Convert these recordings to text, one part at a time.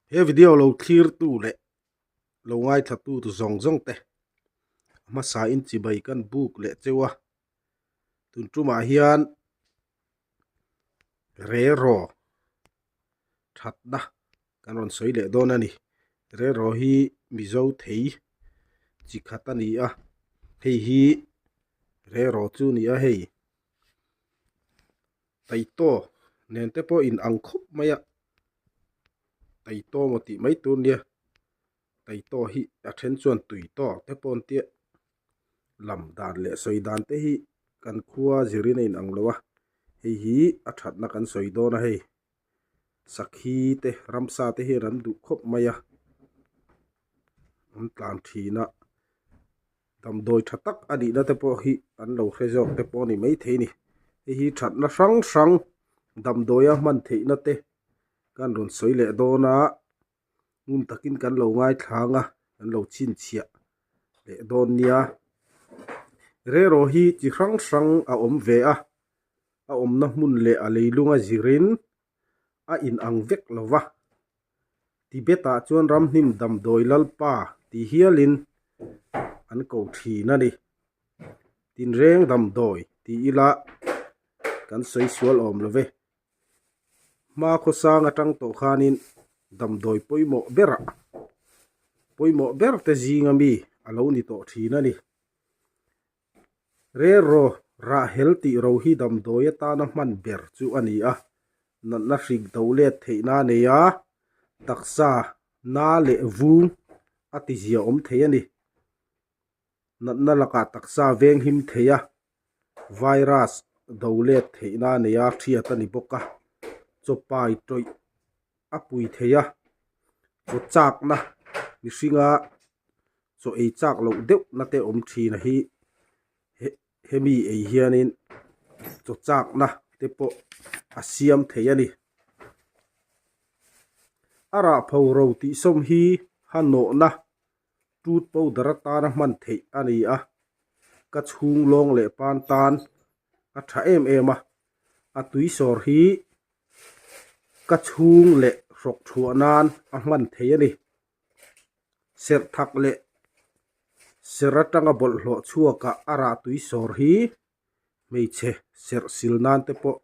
He video lo thlirtu leh lo ngaithlatu tu zawng zawng te hmasa in chibai kan buk leh cheu a tun tumah hian reraw thatna kan rawn sawi leh dawn a ni reraw hi mizo thei chi khat a ni a hei hi reraw chu a ni a hei. Taitaw nen te pawh in ang khawp mai a taitaw maw tih mai tur nia taitaw hi a then chuan tuitaw te pawh an tia lam dan leh sawi dan te hi kan khua zirin a in ang lo a hei hi a thatna kan sawi dawn a hei sakhi te ramsa te hian an duh khawp mai a an tlan thin a. Damdawi tha tak a nihna te pawh hi an lo hre zawk te pawh a ni maithei a ni. Hei hi thatna hrang hrang damdawia hman theihna te kan rawn sawi leh dawn a, ngun takin kan lo ngaithlang a, kan lo chhinchhiah leh dawn nia. Reraw hi chi hrang hrang a awm ve a, a awmna hmun leh a leilunga zirin a inang vek lo va. Tibet-ah chuan ramhnim damdawi lalpa ti hialin an ko thin a ni. Tinreng damdawi ti ila kan sawi sual awm lo ve. Hma khawsang atang tawh khanin damdawi pawimawh berah pawimawh ber te zinga mi a lo ni tawh thin a ni. Reraw rah hel tih ro hi damdawi atana hman ber chu a ni a, natna hrik do let theihna a nei a, taksa na leh vung a ti zia awm thei a ni. Natna lakah taksa veng him thei a, virus do let theihna a nei a hriat a ni bawk a, chawpai tawih a pui thei a, chaw chakna mihringa chaw ei chak loh deuh na te awm thin a hi hemi ei hianin chaw chakna te pawh a siam thei a ni. A rah pho ro tih sawm hi ha nawhna tooth powder atana hman theih a ni a, ka chhung lawng leh pan tan a tha em em a, a tui sawr hi ka chhung leh hrawk thuah nan a hman thei a ni. Serh thak leh serh atanga bawlhhlawh chhuakah a rah tui sawr hi hmeichhe serh sil nan te pawh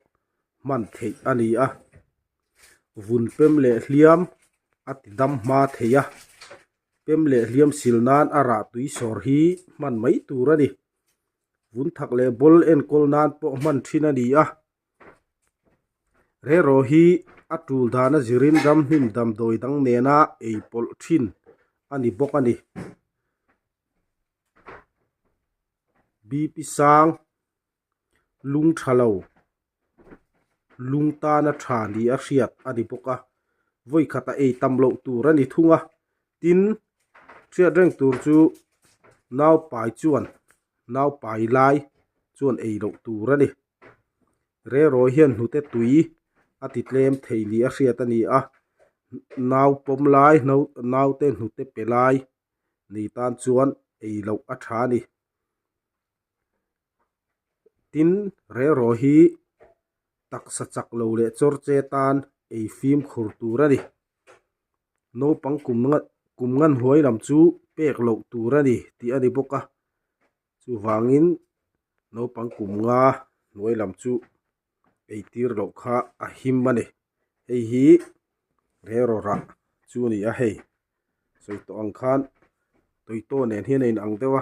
hman theih a ni a. Vun pem leh hliam a ti dam hma thei a, pem leh hliam sil nan a rah tui sawr hi hman mai tur a ni. Vun thak leh bawl enkawl nan pawh hman thin a ni a. Reraw hi a tul dana zirin ramhnim damdawi dang nena ei pawlh thin a ni bawk a ni. BP sang, lung tha lo, lung tana tha ni a hriat a ni bawk a, vawi khata ei tam loh tur a ni thung a. Tin, hriat reng tur chu naupai chuan naupai lai chuan ei loh tur a ni. Rerawi hian hnute tui a ti tlem thei ni a hriat a ni a, nau pawm lai naute hnute pe lai ni tan chuan ei loh a tha a ni. Tin, rerawi hi taksa chak lo leh chawr che tan ei fimkhur tur a ni. Naupang kum kum ngan hnuai lam chu pek loh tur a ni tih a ni bawk a. Chuvangin naupang kum nga hnuai lam chu eitir loh kha a him a ni. Hei hi reraw rah chu a ni a hei. Sawi tawh ang khan toito nen hian a inang deuh a,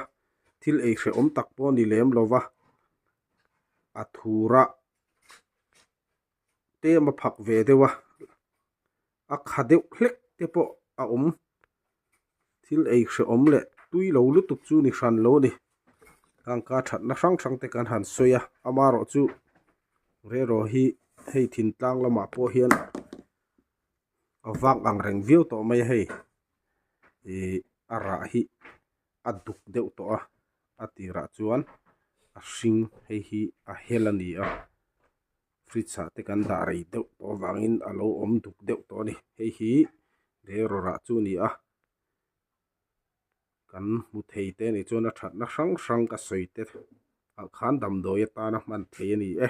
thil ei hrehawm tak pawh a ni lem lo va, a thura tlem a phak ve deuh a, a kha deuh hlek te pawh a awm. Thil ei hrehawm leh tui lo lutuk chu ni hran lo a ni. Tangka thatna hrang hrang te kan han sawi a, amaherawh chu reraw hi hei thintlang lamah pawh hian a vak ang reng viau tawh mai a hei. Ihh a rah hi a duk deuh tawh a, a tirah chuan a hring hei hi a hel a ni a. Fridge ah te kan dah rei deuh tawh avangin a lo awm duk deuh tawh a ni. Hei hi reraw rah chu a ni a, kan hmu thei te anih chuan a thatna hrang hrang ka sawi te ah khan damdawi atana hman thei a ni e.